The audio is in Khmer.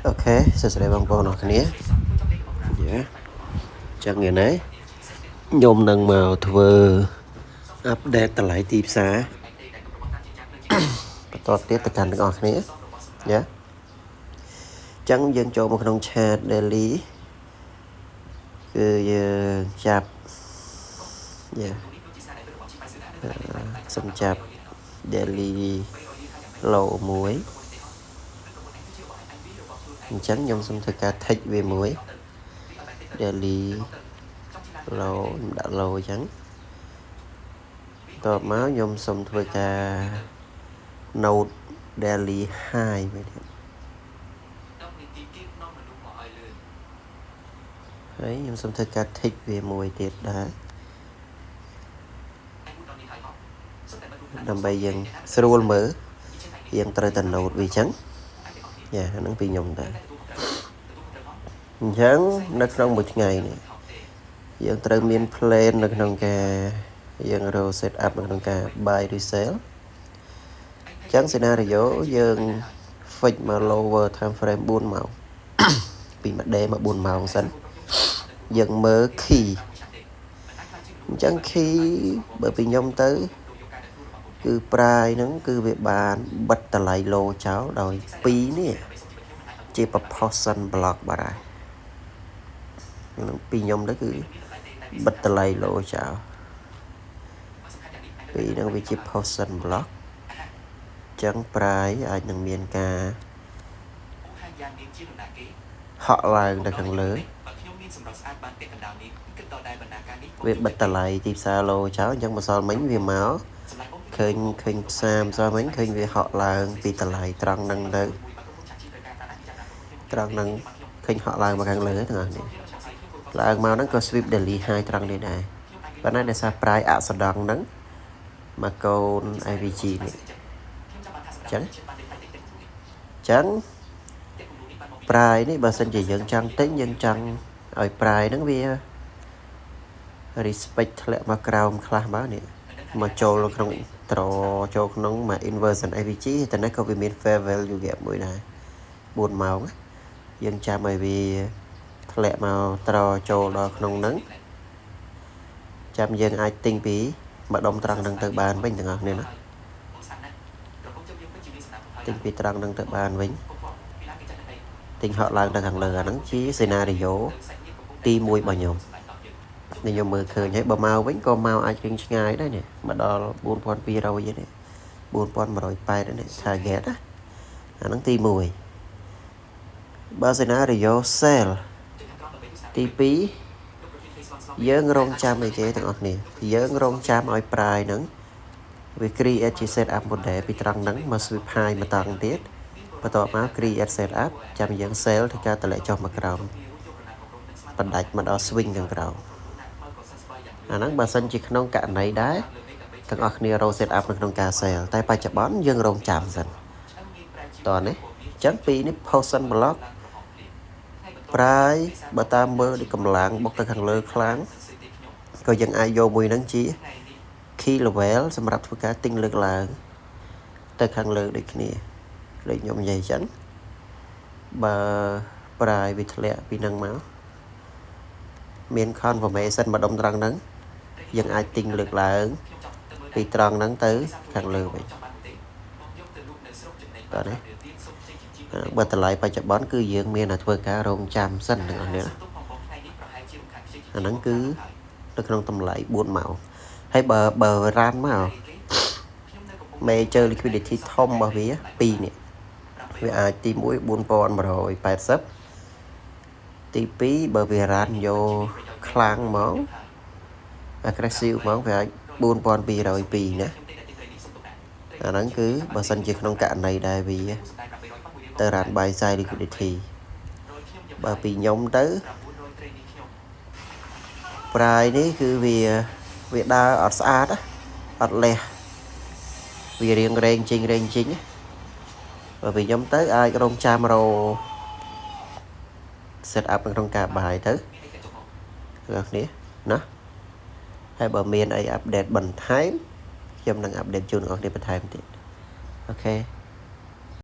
OK សួស្តីបងប្អូនអរគ្នាយ៉ាចឹងថ្ងៃនេះខ្ញុំនឹងមកធ្វើ update តម្លៃទីផ្សារបន្តទៀតទៅកាន់ទាំងអស់គ្នាយ៉ាចឹងយើងចូលមកក្នុង chart daily គឺយើងចាប់យ៉ាសំចាប់ daily low មួយអញ្ចឹងខ្ញុំសូមធ្វើការ tick វាមួយ daily low ខ្ញុំដាក់ low អញ្ចឹងបន្ទាប់មកខ្ញុំសូមធ្វើការ note daily high មួយទៀតហើយខ្ញុំសូមធ្វើការ tick វាមួយទៀតដែរដើម្បីយើងស្រួលមើលយើងត្រូវតែ note វាអញ្ចឹងយ៉ាហ្នឹងពីខ្ញុំដែរអញ្ចឹងនៅក្នុងមួយថ្ងៃនេះយើងត្រូវមាន plan នៅក្នុងការយើងរក set up នៅក្នុងការ buy ឬ sell អញ្ចឹង scenario យើង fix មក lower time frame 4ម៉ោងពីមួយ day មក4ម៉ោងសិនយើងមើល key អញ្ចឹង key បើពីខ្ញុំទៅគឺ price ហ្នឹងគឺវាបានបិទតម្លៃ low ចោលដោយ2នេះជា propulsion block បាត់ហើយនឹងពីខ្ញុំទៅគឺបិទតម្លៃ low ចោលពីហ្នឹងវាជា propulsion block ចឹង price អាចនឹងមានការហក់ឡើងទៅខាងលើវាបិទតម្លៃទីផ្សារ low ចោលអញ្ចឹងម្សិលមិញវាមកឃើញឃើញផ្សារម្សិលមិញឃើញវាហក់ឡើងពីតម្លៃត្រង់ហ្នឹងទៅត្រង់ហ្នឹងឃើញហក់ឡើងមកខាងលើទាំងអស់នេះឡើងមកហ្នឹងក៏ sweep daily high ត្រង់នេះដែរប៉ុន្តែដោយសារ price អសដងហ្នឹងមកកូន FVG នេះអញ្ចឹងអញ្ចឹង price នេះបើសិនជាយើងចង់ទិញយើងចង់ឲ្យ price ហ្នឹងវា respect ធ្លាក់មកក្រោមខ្លះមកនេះមកចូលក្នុងត្រចូលក្នុងមក inversion FVG តែនេះក៏វាមាន fair value gap មួយដែរ4ម៉ោងយើងចាំឲ្យវាធ្លាក់មកត្រចូលដល់ក្នុងហ្នឹងចាំយើងអាចទិញពីម្ដុំត្រង់ហ្នឹងទៅបានវិញទាំងអស់គ្នាណាទិញពីត្រង់ហ្នឹងទៅបានវិញទិញហក់ឡើងទៅខាងលើអាហ្នឹងជា scenario ទី1របស់ខ្ញុំនេះខ្ញុំមើលឃើញហើយបើមកវិញក៏មកអាចរៀងឆ្ងាយដែរនេះមកដល់4200នេះ4180នេះ target ណាអាហ្នឹងទី1បើ scenario sell ទី2យើងរងចាំអីគេទាំងអស់គ្នាយើងរងចាំឲ្យ price ហ្នឹងវា create ជា set up model ពីត្រង់ហ្នឹងមក sweep high មកតង់ទៀតបន្ទាប់មក create set up ចាំយើង sell ធ្វើការតម្លាក់ចុះមកក្រោមបណ្ដាច់មកដល់ swing ខាងក្រោមអាហ្នឹងបើសិនជាក្នុងករណីដែរទាំងអស់គ្នារក set up នៅក្នុងការ sell តែបច្ចុប្បន្នយើងរងចាំសិនតោះនេះអញ្ចឹងពីនេះ propulsion block price បើតាមមើលដូចកម្លាំងបុកទៅខាងលើខ្លាំងក៏យើងអាចយកមួយហ្នឹងជា key level សម្រាប់ធ្វើការទិញលើកឡើងទៅខាងលើដូចគ្នាដូចខ្ញុំនិយាយអញ្ចឹងបើ price វាធ្លាក់ពីនឹងមកមាន confirmation ម្ដុំត្រង់ហ្នឹងយើងអាចទិញលើកឡើងពីត្រង់ហ្នឹងទៅខាងលើវិញតោះនេះបើតម្លៃបច្ចុប្បន្នគឺយើងមានតែធ្វើការរងចាំសិនទាំងអស់នេះអាហ្នឹងគឺនៅក្នុងតម្លៃ4ម៉ោងហើយបើបើ run មក major liquidity ធំរបស់វា2នេះវាអាចទី1 4180ទី2បើវា run យកខ្លាំងហ្មង aggressive ហ្មងវាអាច4202ណាអាហ្នឹងគឺបើសិនជាក្នុងករណីដែលវាទៅ run buy side liquidity បើពីខ្ញុំទៅ price នេះគឺវាវាដើរអត់ស្អាតអត់លះវារៀងរែងចេញរែងចេញបើពីខ្ញុំទៅអាចរងចាំរ set up នៅក្នុងការ buy ទៅអ្នកគ្នាណាហើយបើមានអី update បន្ថែមខ្ញុំនឹង update ជូនអ្នកគ្នាបន្ថែមទៀត OK។